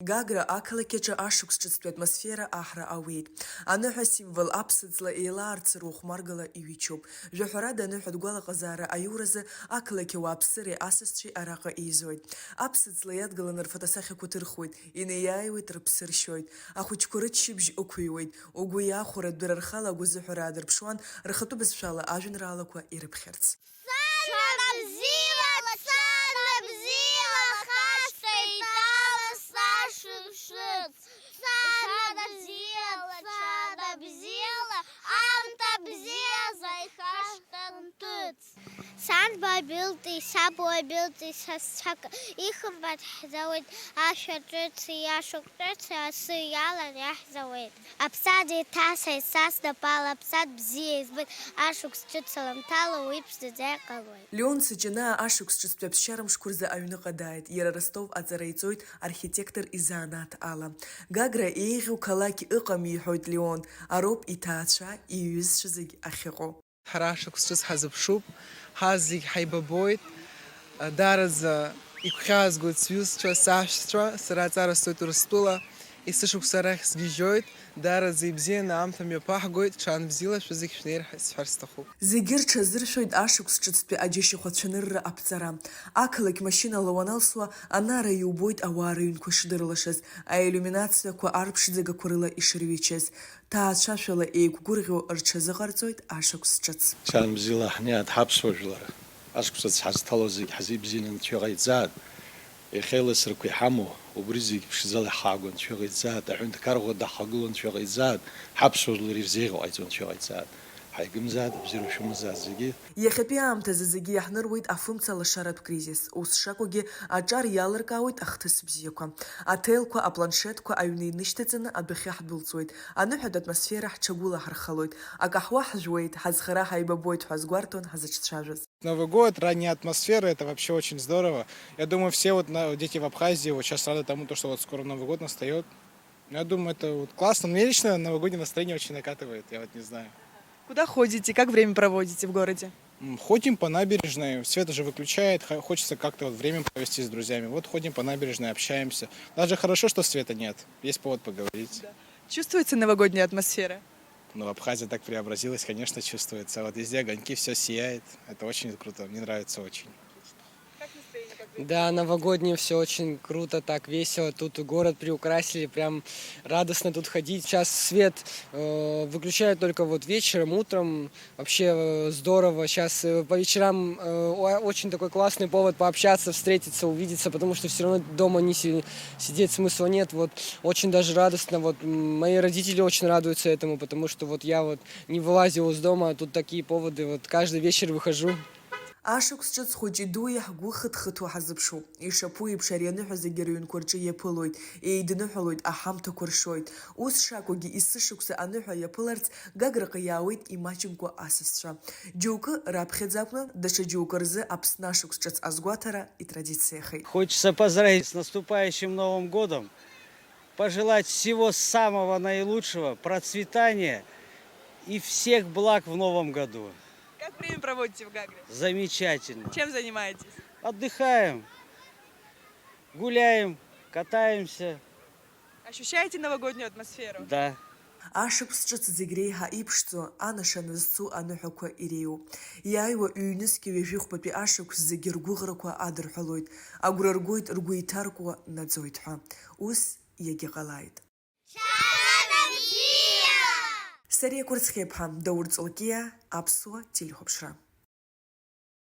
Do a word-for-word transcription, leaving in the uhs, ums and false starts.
Гагра ақалақь аҿы ашықәс ҿыцтәи атмосфера аҳра ауеит. Аныҳәа асимвол аԥсыӡла еилаарцыруа хәмаргала иҩычоуп. Жәаҳәарада аныҳәатә гәалаҟазаара аиуразы ақалақь ауааԥсыреи асасцәеи араҟа еизоит. Аԥсыӡла иадгыланы рфотосахьақәа ҭырхуеит, инеиааиуеит, рыԥсы ршьоит. Ахәыҷқәа рыччыбжь ықәыҩуеит. Угәы иахәаратә дара рхала агәазыҳәара аадырԥшуан, рхатәы бызшәала ажәеинраалақәа ирыԥхьарц. Сцена бзиала, сцена бзиала, хашҭа иҭалаз сашықәс ҿыц. Сцена бзиала, сцена бзиала, аамҭа бзиазар ихашҭа нҭыҵ. Сан бабилтәи, саб уабилтәи, са сцәак ихымбар ҳзауеит, ашәа ҿыц, иашоуп ҿыц, асы иалан иаҳзауеит. Аԥсаӡ иҭасҳаит, са снапала, аԥсаӡ бзиа избоит, ашықәс ҿыц аламҭала уи ԥшӡаӡа иҟалоит. Леон Саҷанаа ашықәс ҿыцтәи аԥсшьара мшқәа рзы аҩныҟа дааит, иара Ростов аҵара иҵоит архитектор изанааҭ ала. Гагра еиӷьу қалақь ыҟам, иҳәоит Леон, ароуп иҭаацәа, иҩызцәа зегь ахьыҟоу. Ҳара ашықәс ҿыц ҳазыԥшуп, ҳа зегь ҳаибабоит. Даараӡа игәхьаазгоит сҩызцәа, саҳәшьцәа, сара аҵара сҵоит Урыстәыла, есышықәса арахь сгьежьоит, даараӡа ибзианы аамҭа мҩаԥаҳгоит, ҽаанбзиала шәызегь шәнеир ҳәа сҳәар сҭахуп. Зегьы рҽазыршәоит ашықәс ҿыцтәи аџьашьахә ацәанырра аԥҵара. Ақалақь машьынала уаналсуа, анара иубоит ауаа рыҩнқәа шдырлашаз, аиллиуминациақәа арԥшӡагақәа рыла ишырҩычаз. Ҭаацәашәала еиқәгәырӷьо рҽазыҟарҵоит ашықәс ҿыц. Ҽаанбзиала ҳнеиааит ҳаԥсуа жәлар. Ашықәс ҿыц ҳазҭало зегь ҳзы ибзианы Анцәа иҟаиҵааит. Иахьа еиласрақәа иҳамоу, убри зегь ԥшӡала иҳаагоу Анцәа иҟаиҵааит. Аҳәынҭқарра даҳхагылоу Анцәа иҟаиҵааит. Ҳаԥсуа жәлар ирзеиӷьу ҟаиҵо Анцәа иҟаиҵааит. Ҳаигымзааит, абзиара шәымазааит зегьы. Иахьатәи аамҭазы зегьы иаҳныруеит афымца лашаратә кризис. Ус шакәугьы, аҿар иалыркаауеит ахҭыс бзиақәа. Аҭелқәа, апланшетқәа аҩны инышьҭаҵаны адәахьы ҳдәылҵуеит. Аныҳәатә атмосфера ҳҽагәылаҳархалоит. Акаҳуа ҳжәуеит, ҳазхара ҳаибабоит ҳәа азгәарҭон ҳазыҿцәажәоз. Новый год, ранняя атмосфера, это вообще очень здорово. Я думаю, все вот на- дети в Абхазии вот сейчас рады тому, то, что вот скоро Новый год настает. Я думаю, это вот классно. Мне лично новогоднее настроение очень накатывает, я вот не знаю. Куда ходите, как время проводите в городе? М, ходим по набережной, свет уже выключает, хо- хочется как-то вот время провести с друзьями. Вот ходим по набережной, общаемся. Даже хорошо, что света нет, есть повод поговорить. Да. Чувствуется новогодняя атмосфера? Ну, Абхазия так преобразилась, конечно, чувствуется. Вот везде огоньки, все сияет. Это очень круто, мне нравится очень. Как настроение, как вы? Да, новогоднее, все очень круто, так весело. Тут город приукрасили, прям радостно тут ходить. Сейчас свет э, выключают только вот вечером, утром. Вообще э, здорово. Сейчас по вечерам э, о- очень такой классный повод пообщаться, встретиться, увидеться, потому что все равно дома не си- сидеть смысла нет. Вот очень даже радостно. Вот м, мои родители очень радуются этому, потому что вот я вот не вылазил из дома, а тут такие поводы. Вот каждый вечер выхожу. Ашықәс ҿыц хәыҷи дуи ҳгәы хыҭ-хыҭуа ҳазыԥшуп. Ишаԥу еиԥш, ари аныҳәа зегьы рыҩнқәа рҿы иаԥылоит, еидныҳәалоит, аҳамҭақәа ршоит. Ус шакәугьы, есышықәса аныҳәа иаԥыларц Гаграҟа иаауеит имаҷымкәа асасцәа. Џьоукы раԥхьаӡа акәны, даҽа џьоукы рзы Аԥсны ашықәс ҿыц азгәаҭара итрадициахеит. Хочется поздравить с наступающим Новым годом, пожелать всего самого наилучшего, процветания и всех благ в новом году. Как время проводите в Гагре? Замечательно. Чем занимаетесь? Отдыхаем, гуляем, катаемся. Ощущаете новогоднюю атмосферу? Да. Ашықәс ҿыц зегь реиҳа иԥшӡоу, анашьа назцу аныҳәақәа иреиуоуп. Иааиуа ҩнызқьи ҩажәи хәбатәи ашықәс зегьы ргәыӷрақәа адырҳәалоит, агәра ргоит, ргәы иҭаркуа наӡоит ҳәа. Ус иагьыҟалааит. Сара Кәырцхеиԥҳа, Даур Ҵлакиа, Аԥсуа телехәаԥшра.